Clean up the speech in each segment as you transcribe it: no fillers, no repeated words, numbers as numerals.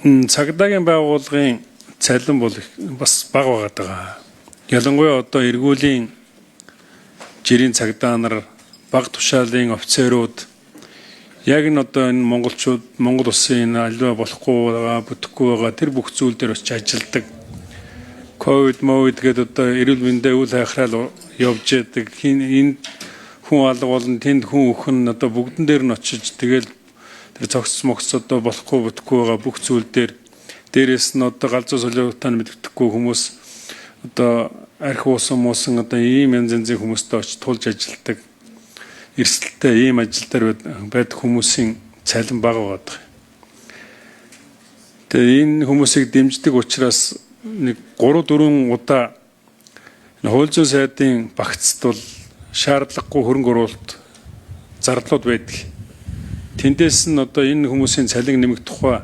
Цагдаагийн байгууллагын цалин бол бас бага байгаад байгаа. Ялангуяа одоо эргүүлийн жирийн цагдаа нар, бага тушаалын офицерууд яг энэ одоо энэ монголчууд, Монгол улсын энэ аливаа болохгүй байгаа, бүтэхгүй байгаа тэр бүх зүйл дээр очиж ажилладаг. Ковид, мовид гэдэг одоо эрүүл мэндэ үл хайхраал явж яадаг. Энд хүн алга болно, тэнд хүн өхөн одоо бүгдэн дээр нь очиж тэгэл тэр цогц могц одоо болохгүй бүтэхгүй байгаа бүх зүйл дээр дээрээс нь одоо галзуу солиотой мэддэхгүй хүмүүс одоо архи уусан муусан одоо ийм янз янзын хүмүүстэй очиж тулж ажилладаг. Эрсдэлтэй ийм ажил дээр байдаг хүмүүсийн цалин бага байдаг. Тэгээ энэ хүмүүсийг дэмждэг учраас нэг 3-4 удаа хууль зүйн сайдын багцд бол шаардлагагүй хөрөнгө оруулалт зардлууд байдаг. Тэндээс нь одоо энэ хүмүүсийн цалин нэмэгдэх тухай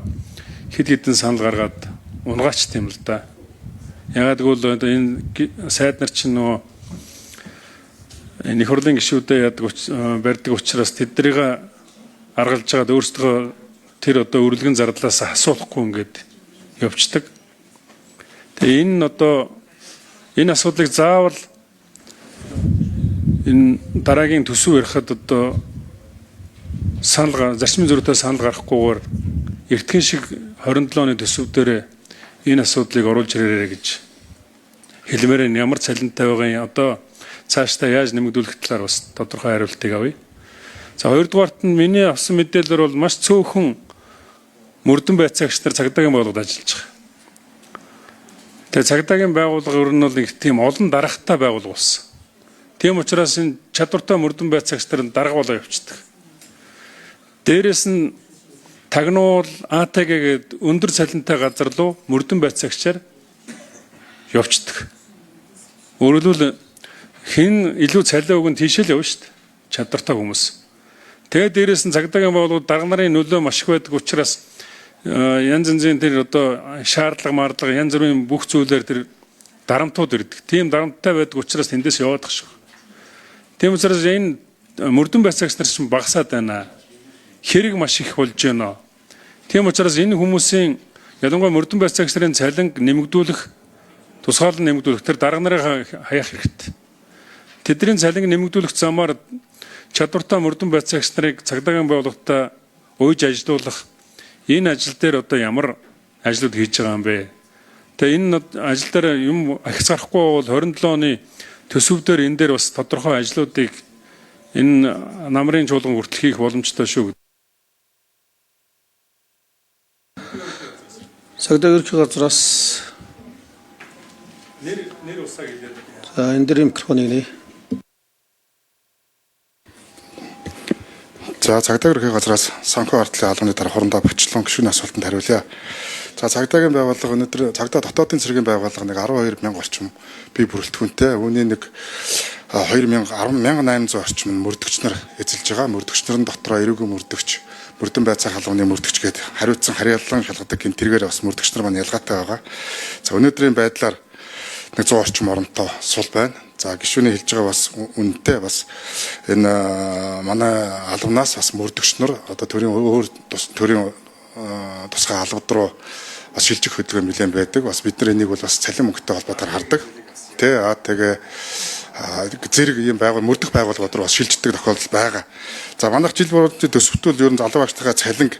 хэд хэдэн санал гаргаад унгаач тийм л да. Ягаад гэвэл одоо энэ сайд нар чинь нөгөө их хурлын гишүүдээ яадаг барьдаг учраас тэднийг аргалж байгаад өөрсдөө тэр одоо өрлөгөн зардлаас асуулахгүй ингээд явцдаг. Тэгээ энэ одоо энэ асуудлыг заавал энэ дараагийн төсөв ярихад одоо санал зарчмын зөрүүтэй санал гаргахгүйгээр эртхэн шиг 27 оны төсөв дээр энэ асуудлыг оруулж ирээрэй гэж хэлмээр нь ямар цалинтай байгаа юм одоо цаашдаа яаж нэмэгдүүлэх талаар бас тодорхой хариултыг авъя. За хоёрдугаарт нь миний авсан мэдээлэлээр бол маш цөөхөн мөрдөн байцаагч нар цагдаагийн байгууллагад ажиллаж байгаа. Тэгээ цагдаагийн байгууллага ер нь бол нэг тийм олон дарагтай байгууллага болсон. Тийм учраас энэ чадвартай мөрдөн байцаагч нар дарга болоо явцдаг. Дээрээс нь тагнуул АТГ гээд өндөр цалинтай газар руу мөрдөн байцаагчаар явцдаг. Өөрөөр хэлбэл хэн илүү цалин өгөн тийшээ л явна шүү дээ. Чадвартай хүмүүс. Тэгээ дээрээс нь цагдаагийн байгууллагууд дарга нарын нөлөө маш их байдаг учраас янз янзын тэр одоо шаардлага мардлага янз бүрийн бүх зүйлээр тэр дарамтууд ирдэг. Тийм дарамттай байдаг учраас тэндээс яваад тах шиг. Тийм учраас энэ мөрдөн байцаагч нар чинь багасаад байна. Хэрэг маш их болж байна. Тийм учраас энэ хүмүүсийн ялангуяа мөрдөн байцаагч нарын цалинг нэмэгдүүлэх, тусгаалan нэмэгдүүлэх тэр дарга нарын хаях хэрэгтэй. Тэдний цалинг нэмэгдүүлэх замаар чадвартай мөрдөн байцаагч нарыг цагдаагийн байгууллагатай уйж ажилуулах энэ ажил дээр одоо ямар ажлууд хийж байгаа юм бэ? Тэгээ энэ ажил дээр юм ахиц гарахгүй бол 27 оны төсөв дээр энэ дээр бас тодорхой ажлуудыг энэ намрын чуулган хүртэл хийх боломжтой шүү. Цагдаа ерөнхий газраас нэр усаа хэлээд. За энэ дээр микрофоныг нэ. За цагдаа ерөнхий газраас санхүү ардлын албаны дарга Хурандаа Бачлан гишүүний асуултанд хариулъя. За цагдаагийн байгууллага өнөөдөр цагдаа дотоодын цэргийн байгууллага нэг 12 мянга орчим бие бүрэлдэхүүнтэй. Үүний нэг 1800 орчим нь мөрдөгч нар эзэлж байгаа. Мөрдөгч нарын дотроо эрүүгийн мөрдөгч, мөрдөн байцаах албаны мөрдөгч гээд хариуцсан харьяалан шалгадаг гин тэргээр бас мөрдөгч нар маань ялгаатай байгаа. За өнөөдрийн байдлаар нэг 100 орчим оронтой сул байна. За гишүүний хэлж байгаа бас үнэтэй бас энэ манай албанаас бас мөрдөгч нар одоо төрийн өөр төрийн тусгай албад руу бас шилжих хөдөлгөөн нэлээд байдаг. Бас бид нар энийг бол бас цалин мөнгөтэй холбоотоор хардаг. Тэ тэгээ зэрэг ийм байгуул мөрдөх байгууллагууд руу бас шилждэг тохиолдол байгаа. За манайх жил бүрийн төсөвтөл ер нь залуу багштайгаа цалинг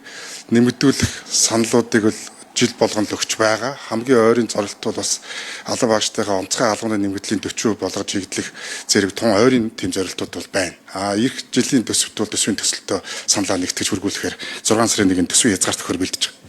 нэмэгдүүлэх саналуудыг бол жил болгон л өгч байгаа. Хамгийн ойрын зорилт бол бас алба багштайгаа онцгой албаны нэмэгдлийн 40% болгож хийгдлэх зэрэг тун ойрын тийм зорилтууд бол байна. А эх жилийн төсөвт бол төсвийн төсөлтөө саналаа нэгтгэж хүргүүлэхээр 6 сарын 1-нд төсвийн хязгаар төхөр бэлдэж байгаа.